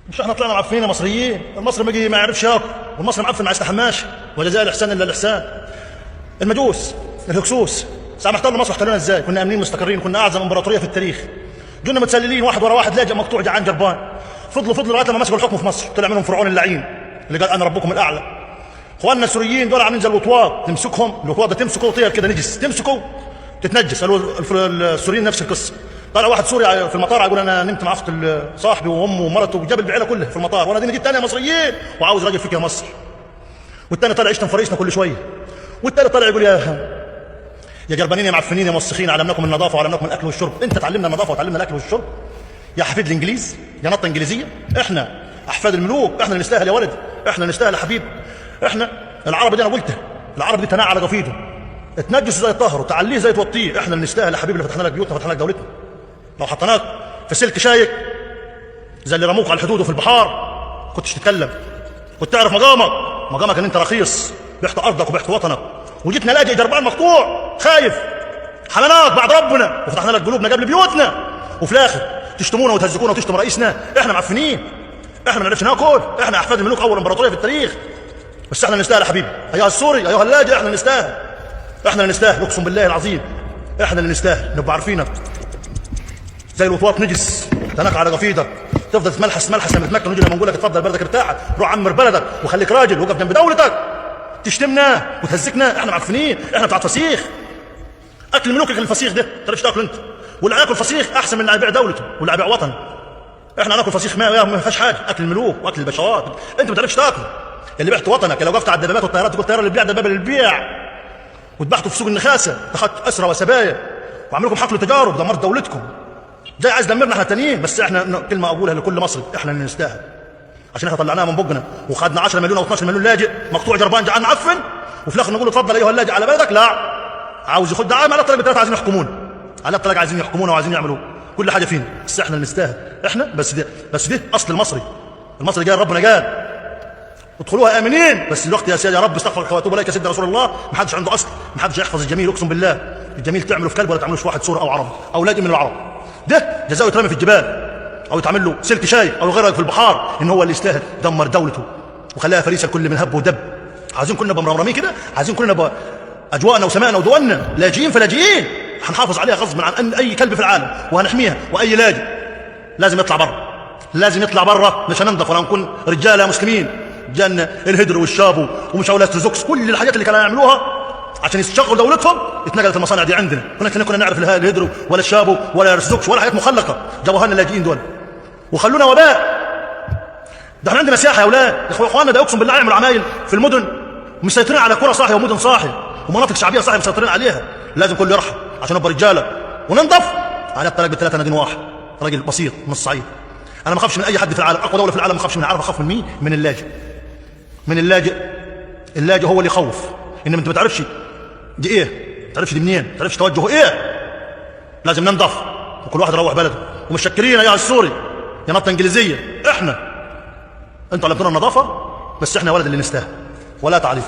مش احنا طلعنا معفنين يا مصريين؟ المصري ما يجي ما يعرفش ياكل، والمصري معفن ما يستحماش، وجزاء الاحسان الا الاحسان. المجوس الهكسوس ساعة ما احتلوا مصر احتلونا ازاي؟ كنا امنين مستقرين، كنا اعظم امبراطورية في التاريخ. جونا متسللين واحد ورا واحد، لاجئ مقطوع جعان جربان. فضلوا لغاية لما مسكوا الحكم في مصر، طلع منهم فرعون اللعين اللي قال انا ربكم الاعلى. اخواننا السوريين دول عاملين زي الوطواط، تمسكهم الوطواط ده تمسكه وطير كده نجس، تمسكه تتنجس. قالوا السوريين نفس القصة. طلع واحد سوري في المطار يقول انا نمت مع اخت صاحبي وامه ومرته وجاب العيلة كلها في المطار، وانا دي جيت تاني يا مصريين وعاوز راجل فيك يا مصر. والتاني طلع يشتم في رئيسنا كل شوية. والتالت طلع يقول يا جربانين يا معفنين يا موسخين، علمناكم النظافة وعلمناكم الاكل والشرب. انت تعلمنا النظافة وتعلمنا الاكل والشرب يا حفيد الانجليز، يا نطه انجليزية. احنا احفاد الملوك، احنا اللي نستاهل يا ولد، احنا اللي نستاهل يا حبيب. احنا العرب دي انا قلتها، العرب دي تناع على قفيده، تنجسه زي طهره، تعليه زي توطيه. احنا اللي نستاهل يا حبيبي، اللي فتحنا لك بيوتنا، فتحنا لك دولتنا. لو حطيناك في سلك شايك زي اللي رموك على الحدود وفي البحار كنتش تتكلم، كنت تعرف مقامك، مقامك ان انت رخيص، بعت ارضك وبعت وطنك، وجيتنا لاجئ جربان مقطوع خايف، حملناك بعد ربنا وفتحنا لك قلوبنا قبل بيوتنا، وفي الاخر تشتمونا وتهزكونا وتشتم رئيسنا. احنا معفنين، احنا ما نعرفش ناكل، احنا احفاد الملوك، اول امبراطورية في التاريخ. بس احنا نستاهل يا حبيبي، ايها السوري ايها اللاجئ، احنا نستاهل، احنا اللي نستاهل، اقسم بالله العظيم احنا اللي نستاهل. نبقى عارفينك زي الوطواط نجس تناك على قفيدك، تفضل تملحس تملحس لما تتمكن، ونجي لما نقول لك اتفضل بلدك ارتاحت، روح عمر بلدك وخليك راجل وقف جنب دولتك. تشتمنا وتهزكنا، احنا معفنين، احنا بتاع فسيخ، اكل ملوك الفسيخ ده ما تعرفش تاكل انت، واللي ياكل فسيخ احسن من اللي يبيع دولته واللي يبيع وطنه. احنا ناكل فسيخ ما فيهاش حاجة، اكل الملوك واكل البشوات، انت ما تعرفش تاكل. اللي بعت وطنك، لو وقفت على الدبابات والطيارات تقول الطيارة اللي بيع دبابة للبيع، وذبحته في سوق النخاسه، دخلت اسرى وسبايا وعملوا لكم حقل تجارب، دمرت دولتكم. زي عايز دمرنا احنا التانيين، بس احنا كلمة اقولها لكل مصري، احنا اللي نستاهل، عشان احنا طلعناها من بقنا وخدنا 10 مليون او 12 مليون لاجئ مقطوع جربان جعان معفن، وفي الاخر نقول له اتفضل ايها اللاجئ على بلدك. لا، عاوز ياخد دعاية على الطريق الثلاثة، عايزين يحكمونا على الطريق، عايزين يحكمونا وعايزين يعملوا كل حاجة فينا، بس احنا اللي نستاهل احنا. بس ده اصل المصري، المصري قال ربنا قال ادخلوها امنين، بس الوقت يا سيدي يا رب استغفرك واتوب اليك يا سيدي رسول الله. ما حدش عنده اصل، ما حدش يحفظ الجميل، اقسم بالله الجميل تعمله في كلب ولا تعملوش في واحد سوري او عربي او لاجئ من العرب. ده جزاؤه يترمي في الجبال او يتعمل له سلك شاي او يغرق في البحار، ان هو اللي يستاهل. دمر دولته وخلاها فريسة لكل من هب ودب. عايزين كلنا نبقى مرمرمين كده، عايزين كلنا نبقى اجواءنا وسمائنا ودولنا لاجئين فلاجئين، هنحافظ عليها غصب عن اي كلب في العالم وهنحميها. واي لاجئ لازم يطلع بره، لازم يطلع بره، مش هننضف ولا نكون رجاله مسلمين. جن الهدر والشابو ومش عاوز زوكس، كل الحاجات اللي كانوا يعملوها عشان يشغلوا دولتهم اتنقلت المصانع دي عندنا. كنا نعرف الهدر ولا الشابو ولا الزوكس ولا حاجات مخلقة، جابوها لنا اللاجئين دول وخلونا وباء. ده احنا عندنا سياحة يا اولاد يا اخواننا، ده اقسم بالله يعملوا عمايل في المدن، مسيطرين على قرى صاحية ومدن صاحية ومناطق شعبية صاحية مسيطرين عليها. لازم كله يرحل عشان نبقى رجاله وننضف. على الطلاق بالثلاثة نادين واحد، راجل بسيط من الصعيد. انا ما اخافش من اي حد في العالم، اقوى دولة في العالم ما اخافش منها. عارف اخاف من مين؟ من اللاجئ، من اللاجئ. اللاجئ هو اللي يخوف، انما انت ما تعرفش دي ايه، ما تعرفش دي منين، ما تعرفش توجهه ايه. لازم ننضف وكل واحد يروح بلده. ومشكرين يا السوري يا نطه انجليزية، احنا انتوا علمتونا النظافة، بس احنا ولد اللي نستاهل. ولا تعليق.